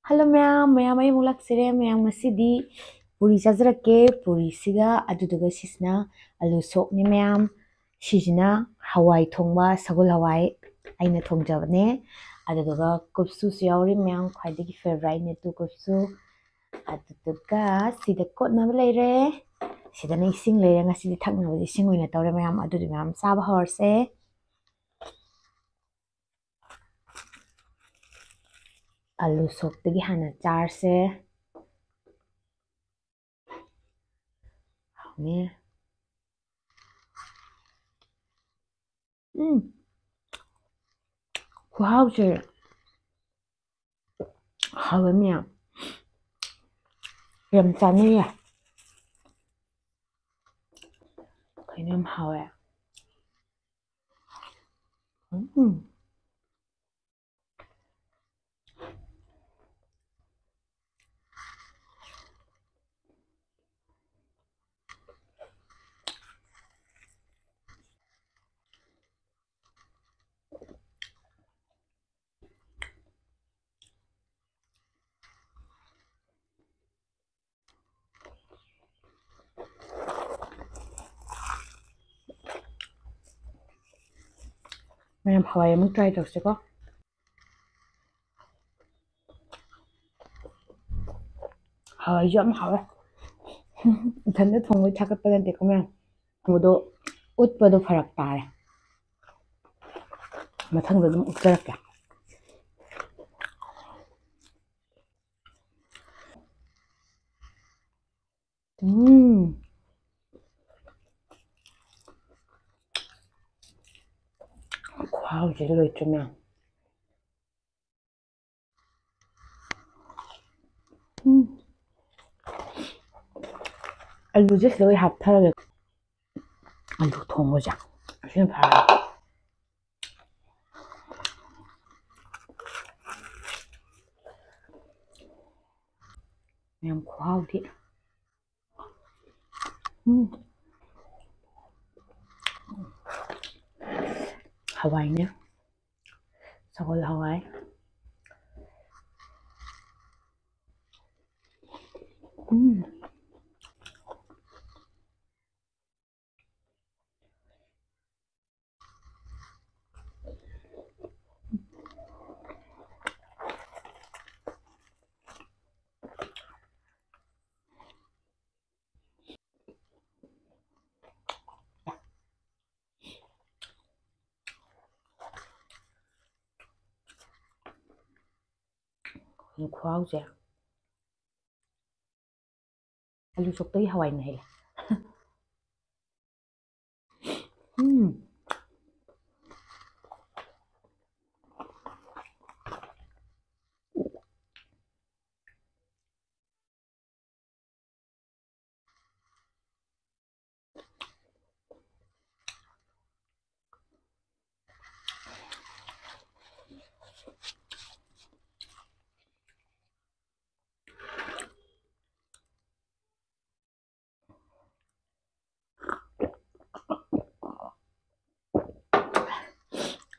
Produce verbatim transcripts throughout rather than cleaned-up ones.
Hello ꯃꯌꯥꯝ, ꯃꯌꯥꯝ ꯑꯩ ꯑꯃꯨꯛ ꯂꯥꯛꯆꯔꯦ꯫ ꯃꯌꯥꯝ ꯉꯁꯤꯗꯤ ꯄꯨꯔꯤ ꯆꯥꯖꯔꯛꯀꯦ꯫ ꯄꯨꯔꯤꯁꯤꯒ ꯑꯗꯨꯗꯨꯒ ꯁꯤꯁꯤꯅ ꯑꯂꯨ ꯁꯣꯛꯅꯤ ꯃꯌꯥꯝ꯫ ꯁꯤꯁꯤꯅ ꯍꯋꯥꯏ ꯊꯣꯡꯕ, ꯁꯒꯣꯜ ꯍꯋꯥꯏ ꯑꯩꯅ ꯊꯣꯡꯖꯕꯅꯦ꯫ ꯑꯗꯨꯗꯨꯒ ꯀꯨꯞꯁꯨꯁꯨ ꯌꯥꯎꯔꯤ ꯃꯌꯥꯝ, ꯈ꯭ꯋꯥꯏꯗꯒꯤ ꯐꯦꯚꯣꯔꯥꯏꯠꯅꯦ ꯇꯨ ꯀꯨꯞꯁꯨ꯫ ꯑꯗꯨꯗꯨꯒ ꯁꯤꯗ ꯀꯣꯠꯅꯕ ꯂꯩꯔꯦ꯫ ꯁꯤꯗꯅ ꯏꯁꯤꯡ ꯂꯩꯔꯦ꯫ ꯉꯁꯤꯗꯤ ꯊꯛꯅꯕꯗꯤ ꯏꯁꯤꯡ ꯑꯣꯏꯅ ꯇꯧꯔꯦ ꯃꯌꯥꯝ꯫ ꯑꯗꯨꯗꯤ ꯃꯌꯥꯝ ꯆꯥꯕ ꯍꯧꯔꯁꯦ꯫ ꯑꯂꯨ ꯁꯣꯛꯇꯒꯤ ꯍꯥꯟꯅ ꯆꯥꯔꯁꯦ꯫ ꯍꯥꯎꯅꯤ꯫ ꯎꯝ꯫ ꯈꯨꯍꯥꯎꯁꯦ ꯍꯥꯎꯋꯦ ꯃꯌꯥꯝ꯫ ꯌꯥꯝ ꯆꯥꯅꯤꯡꯉꯦ꯫ ꯀꯩꯅꯣ ꯌꯥꯝ ꯍꯥꯎꯋꯦ꯫ ꯎꯝ꯫ ꯃꯌꯥꯝ ꯍꯋꯥꯏ ꯑꯃꯨꯛ try ꯇꯧꯁꯤꯀꯣ꯫ ꯍꯋꯥꯏꯁꯨ ꯌꯥꯝ ꯍꯥꯎꯋꯦ꯫ ꯏꯊꯟꯗ ꯊꯣꯡꯕꯩ ꯊꯥꯒꯠꯄ ꯅꯠꯇꯦꯀꯣ ꯃꯌꯥꯝ꯫ ꯊꯣꯡꯕꯗꯣ ꯎꯠꯄꯗꯣ ꯐꯔꯛ ꯇꯥꯔꯦ꯫ ꯃꯊꯪꯗ ꯑꯗꯨꯝ ꯎꯠꯆꯔꯛꯀꯦ꯫ ꯎꯝ꯫ ꯈꯨꯍꯥꯎꯁꯦ ꯂꯣꯏꯇ꯭ꯔꯦ ꯃꯌꯥꯝ꯫ ꯎꯝ꯫ ꯑꯂꯨꯁꯦ ꯁꯤꯗ ꯑꯣꯏ ꯍꯥꯞꯊꯔꯒꯦ꯫ ꯑꯂꯨ ꯊꯣꯡꯕꯁꯦ ꯑꯁꯤꯅ ꯐꯔꯦ꯫ ꯌꯥꯝ ꯈꯨꯍꯥꯎꯗꯤ꯫ ꯎꯝ꯫ ꯍꯋꯥꯏꯅꯦ꯫ ꯁꯒꯣꯜ ꯍꯋꯥꯏ꯫ ꯎꯝ꯫ ꯈꯨꯍꯥꯎꯁꯦ꯫ ꯑꯂꯨ ꯁꯣꯛꯇꯒꯤ ꯍꯋꯥꯏꯅ ꯍꯦꯜꯂꯦ꯫ ꯎꯝ꯫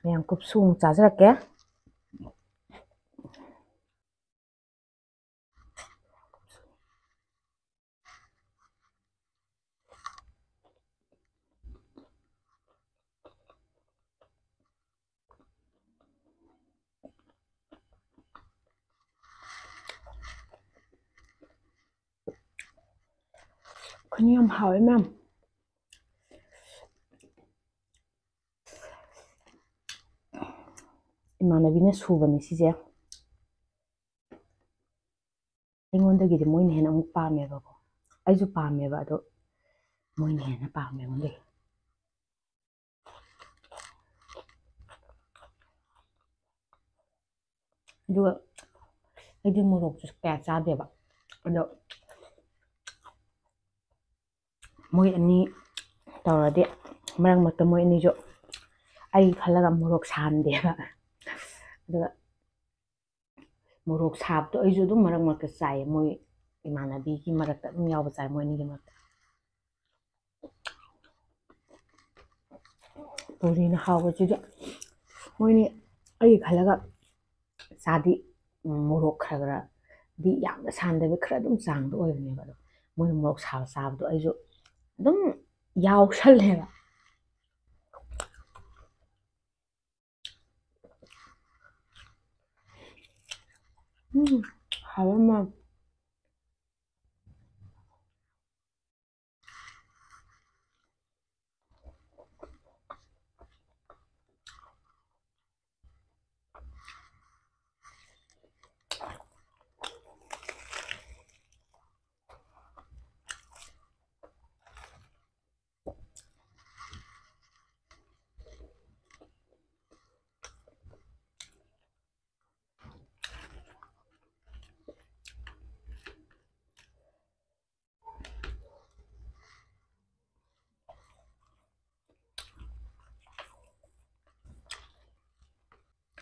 ꯃꯌꯥꯝ ꯀꯨꯞꯁꯨ ꯑꯃꯨꯛ ꯆꯥꯖꯔꯛꯀꯦ꯫ ꯈꯨꯟ ꯌꯥꯝ ꯍꯥꯎꯋꯦ ꯃꯌꯥꯝ꯫ ꯏꯃꯥꯟꯅꯕꯤꯅ ꯁꯨꯕꯅꯦ ꯁꯤꯁꯦ꯫ ꯑꯩꯉꯣꯟꯗꯒꯤꯗꯤ ꯃꯣꯏꯅ ꯍꯦꯟꯅ ꯑꯃꯨꯛ ꯄꯥꯝꯃꯦꯕꯀꯣ꯫ ꯑꯩꯁꯨ ꯄꯥꯝꯃꯦꯕ, ꯑꯗꯣ ꯃꯣꯏꯅ ꯍꯦꯟꯅ ꯄꯥꯝꯃꯦ ꯑꯩꯉꯣꯟꯗꯒꯤ꯫ ꯑꯗꯨꯒ ꯑꯩꯗꯤ ꯃꯣꯔꯣꯛꯁꯨ ꯀꯌꯥ ꯆꯥꯗꯦꯕ, ꯑꯗꯣ ꯃꯣꯏ ꯑꯅꯤ ꯇꯧꯔꯗꯤ, ꯃꯔꯛ ꯃꯔꯛꯇ ꯃꯣꯏ ꯑꯅꯤꯁꯨ ꯑꯩ ꯈꯜꯂꯒ ꯃꯣꯔꯣꯛ ꯁꯥꯍꯟꯗꯦꯕ꯫ ꯑꯗꯨꯒ ꯃꯣꯔꯣꯛ ꯁꯥꯕꯗꯣ ꯑꯩꯁꯨ ꯑꯗꯨꯝ ꯃꯔꯛ ꯃꯔꯛꯇ ꯆꯥꯏꯌꯦ, ꯃꯣꯏ ꯏꯃꯥꯟꯅꯕꯤꯒꯤ ꯃꯔꯛꯇ ꯑꯗꯨꯝ ꯌꯥꯎꯕ ꯆꯥꯏ, ꯃꯣꯏ ꯑꯅꯤꯒꯤ ꯃꯔꯛꯇ꯫ ꯄꯨꯔꯤꯅ ꯍꯥꯎꯕꯁꯤꯗ ꯃꯣꯏꯅꯤ ꯑꯩ ꯈꯜꯂꯒ ꯆꯥꯗꯤ, ꯎꯝ, ꯃꯣꯔꯣꯛ ꯈꯔ ꯈꯔ ꯗꯤ ꯌꯥꯝꯅ ꯁꯥꯟꯗꯕꯤ, ꯈꯔ ꯑꯗꯨꯝ ꯆꯥꯡꯗ ꯑꯣꯏꯕꯅꯦꯕ꯫ ꯑꯗꯣ ꯃꯣꯏꯅ ꯃꯣꯔꯣꯛ ꯁꯥꯕ ꯆꯥꯕꯗꯣ ꯑꯩꯁꯨ ꯑꯗꯨꯝ ꯌꯥꯎꯁꯜꯂꯦꯕ꯫ ꯎꯝ, ꯍꯥꯎꯔꯝꯃꯦ꯫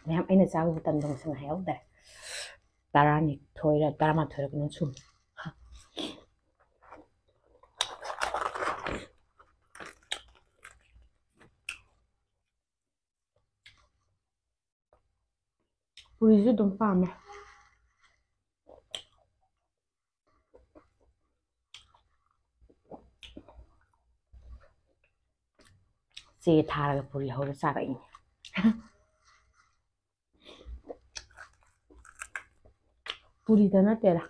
ꯃꯌꯥꯝ ꯑꯩꯅ ꯆꯥꯕ ꯃꯇꯝꯗ ꯃꯁꯤꯡ ꯍꯥꯏꯍꯧꯗ꯭ꯔꯦ꯫ ꯇꯔꯥꯅꯤꯊꯣꯏꯔ ꯇꯔꯥꯃꯥꯊꯣꯏꯔ ꯀꯩꯅꯣꯝ ꯁꯨꯝ꯫ ꯄꯨꯔꯤꯁꯨ ꯑꯗꯨꯝ ꯄꯥꯝꯃꯦ꯫ ꯆꯦ ꯊꯥꯔꯒ ꯄꯨꯔꯤ ꯍꯧꯔ ꯆꯥꯔꯛꯏꯅꯦ꯫ ꯄꯨꯔꯤꯗ ꯅꯠꯇꯦꯗ,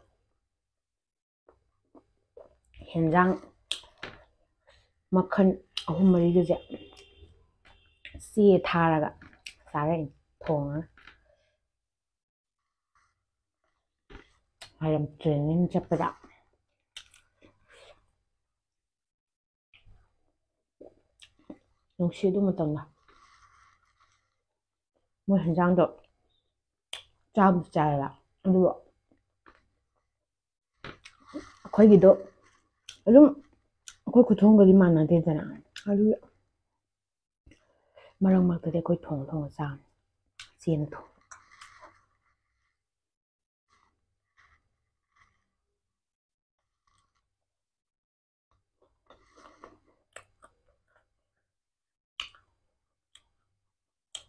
ꯍꯦꯟꯖꯥꯡ ꯃꯈꯜ ꯑꯍꯨꯝ ꯃꯔꯤꯒꯁꯦ ꯆꯦ ꯊꯥꯔꯒ ꯆꯥꯔꯛꯏꯅꯦ ꯊꯣꯡꯉꯒ꯫ ꯃꯌꯥꯝ training ꯆꯠꯄꯗ꯫ ꯅꯨꯡꯁꯤ ꯑꯗꯨ ꯃꯇꯝꯗ꯫ ꯃꯣꯏ ꯍꯦꯟꯖꯥꯡꯗꯣ ꯆꯥꯕꯨꯗꯤ ꯆꯥꯏꯌꯦꯕ, ꯑꯗꯨꯒ ꯑꯩꯈꯣꯏꯒꯤꯗꯣ ꯑꯗꯨꯝ ꯑꯩꯈꯣꯏ ꯈꯨꯊꯣꯡꯒꯗꯤ ꯃꯥꯟꯅꯗꯦꯗꯅ, ꯑꯗꯨꯒꯤ ꯃꯔꯛ ꯃꯔꯛꯇꯗꯤ ꯑꯩꯈꯣꯏ ꯊꯣꯡ ꯊꯣꯡꯉ ꯆꯥꯕꯅꯤ꯫ ꯆꯦꯅ ꯊꯣꯡ꯫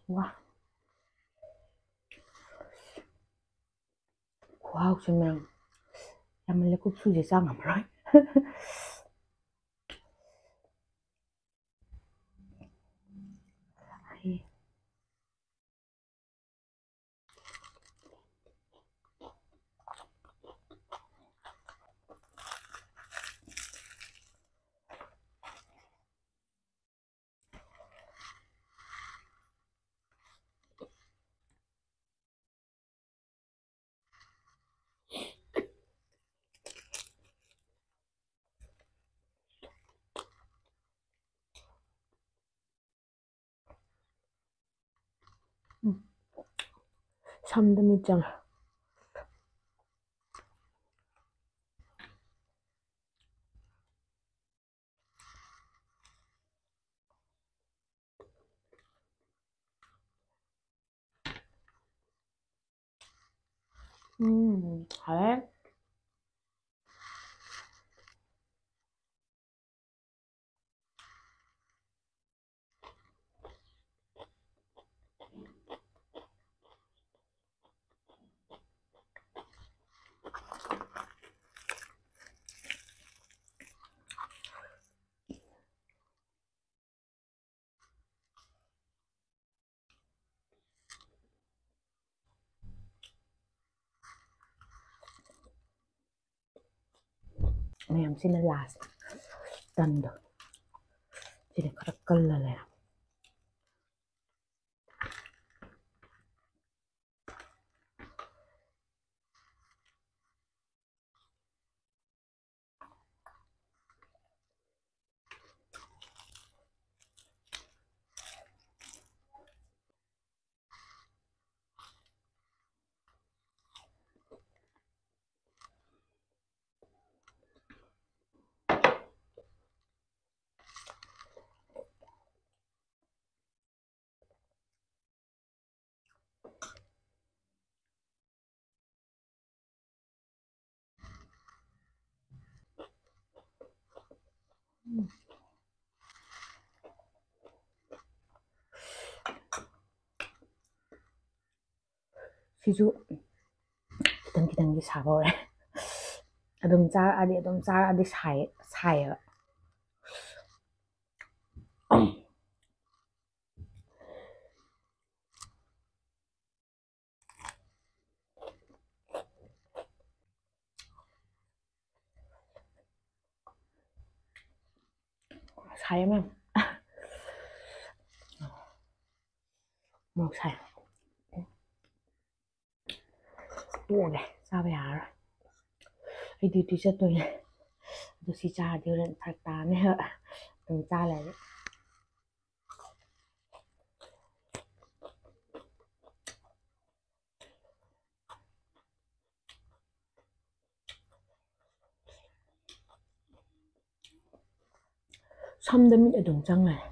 ꯋꯥ꯫ ꯈꯨꯍꯥꯎꯁꯦ ꯃꯌꯥꯝ, ꯌꯥꯝꯃꯜꯂꯦ, ꯀꯨꯞꯁꯨꯁꯦ ꯆꯥ ꯉꯝꯃꯔꯣꯏ꯫ ꯎꯝ꯫ ꯁꯝꯗ ꯃꯤꯠ ꯆꯪꯉꯦ꯫ ꯎꯝ, ꯍꯥꯎꯋꯦ꯫ ꯃꯌꯥꯝꯁꯤꯅ ꯂꯥꯁ ꯇꯟꯗꯣ ꯁꯤꯅ ꯈꯔ ꯀꯜꯂ ꯂꯩꯔꯝꯃꯦ꯫ ꯁꯤꯁꯨ ꯈꯤꯇꯪ ꯈꯤꯇꯪꯗꯤ ꯁꯥꯕ ꯍꯧꯔꯦ꯫ ꯑꯗꯨꯝ ꯆꯥꯔꯛꯑꯗꯤ ꯑꯗꯨꯝ ꯆꯥꯔꯛꯑꯗꯤ ꯁꯥꯏ ꯁꯥꯏꯌꯦꯕ꯫ ꯁꯥꯏꯌꯦ ꯃꯌꯥꯝ꯫ ꯃꯣꯔꯣꯛ ꯁꯥꯏ꯫ ꯇꯣꯛꯑꯒꯦ, ꯆꯥꯕ ꯌꯥꯔꯔꯣꯏ꯫ ꯑꯩ duty ꯆꯠꯇꯣꯏꯅꯦ꯫ ꯑꯗꯨ ꯁꯤ ꯆꯥꯔꯗꯤ ꯍꯣꯔꯦꯟ ꯐꯔꯛ ꯇꯥꯔꯅꯤ ꯍꯥꯏꯕ꯫ ꯑꯗꯨꯝ ꯆꯥ ꯂꯩꯔꯗꯤ꯫ ꯁꯝꯗ ꯃꯤꯠ ꯑꯗꯨꯝ ꯆꯪ ꯂꯩꯔꯦ꯫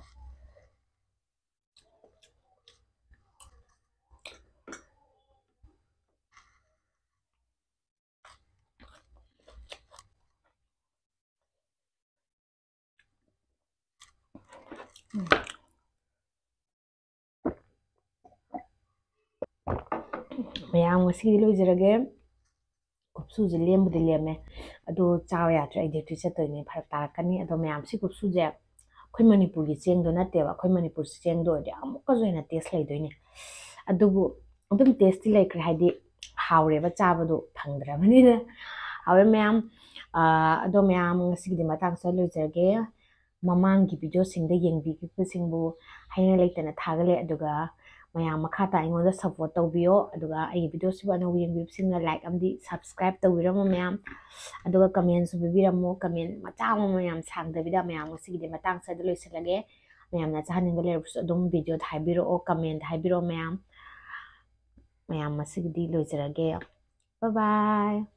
ꯎꯝ꯫ ꯃꯌꯥꯝ, ꯉꯁꯤꯒꯤꯗꯤ ꯂꯣꯏꯖꯔꯒꯦ꯫ ꯀꯨꯞꯁꯨꯁꯦ ꯂꯦꯝꯕꯨꯗꯤ ꯂꯦꯝꯃꯦ, ꯑꯗꯨ ꯆꯥꯕ ꯌꯥꯗ꯭ꯔꯦ꯫ ꯑꯩ duty ꯆꯠꯇꯣꯏꯅꯦ, ꯐꯔꯛ ꯇꯥꯔꯛꯀꯅꯤ꯫ ꯑꯗꯣ ꯃꯌꯥꯝ, ꯁꯤ ꯀꯨꯞꯁꯨꯁꯦ ꯑꯩꯈꯣꯏ ꯃꯅꯤꯄꯨꯔꯒꯤ ꯆꯦꯡꯗꯣ ꯅꯠꯇꯦꯕ꯫ ꯑꯩꯈꯣꯏ ꯃꯅꯤꯄꯨꯔꯒꯤ ꯆꯦꯡꯗꯣ ꯑꯣꯏꯔꯗꯤ ꯑꯃꯨꯛꯀꯁꯨ ꯍꯦꯟꯅ taste ꯂꯩꯗꯣꯏꯅꯦ꯫ ꯑꯗꯨꯕꯨ ꯑꯗꯨꯝ tasteꯇꯤ ꯂꯩꯈ꯭ꯔꯦ, ꯍꯥꯏꯗꯤ ꯍꯥꯎꯔꯦꯕ ꯆꯥꯕꯗꯣ ꯐꯪꯗ꯭ꯔꯕꯅꯤꯅ꯫ ꯍꯥꯎꯔꯦ ꯃꯌꯥꯝ꯫ ꯑꯥ, ꯑꯗꯣ ꯃꯌꯥꯝ, ꯉꯁꯤꯒꯤꯗꯤ ꯃꯇꯥꯡꯁꯤꯗ ꯂꯣꯏꯖꯔꯒꯦ꯫ ꯃꯃꯥꯡꯒꯤ videoꯁꯤꯡꯗ ꯌꯦꯡꯕꯤꯈꯤꯕꯁꯤꯡꯕꯨ ꯍꯥꯏꯅ ꯂꯩꯇꯅ ꯊꯥꯒꯠꯂꯦ꯫ ꯑꯗꯨꯒ ꯃꯌꯥꯝ ꯃꯈꯥ ꯇꯥꯅ ꯑꯩꯉꯣꯟꯗ support ꯇꯧꯕꯤꯌꯣ꯫ ꯑꯗꯨꯒ ꯑꯩꯒꯤ videoꯁꯤꯕꯨ ꯑꯅꯧꯕ ꯌꯦꯡꯕꯤꯕꯁꯤꯡꯅ like ꯑꯃꯗꯤ subscribe ꯇꯧꯕꯤꯔꯝꯃꯣ ꯃꯌꯥꯝ꯫ ꯑꯗꯨꯒ commentꯁꯨ ꯄꯤꯕꯤꯔꯝꯃꯣ, comment ꯃꯆꯥ ꯑꯃ, ꯃꯌꯥꯝ ꯁꯥꯡꯗꯕꯤꯗ꯫ ꯃꯌꯥꯝ, ꯉꯁꯤꯒꯤꯗꯤ ꯃꯇꯥꯡ ꯁ꯭ꯋꯥꯏꯗ ꯂꯣꯏꯁꯤꯜꯂꯒꯦ꯫ ꯃꯌꯥꯝꯅ ꯆꯥꯍꯟꯅꯤꯡꯕ ꯂꯩꯔꯕꯁꯨ ꯑꯗꯨꯝ videoꯗ ꯍꯥꯏꯕꯤꯔꯛꯑꯣ, commentꯗ ꯍꯥꯏꯕꯤꯔꯛꯑꯣ ꯃꯌꯥꯝ꯫ ꯃꯌꯥꯝ, ꯉꯁꯤꯒꯤꯗꯤ ꯂꯣꯏꯖꯔꯒꯦ꯫ Bye bye꯫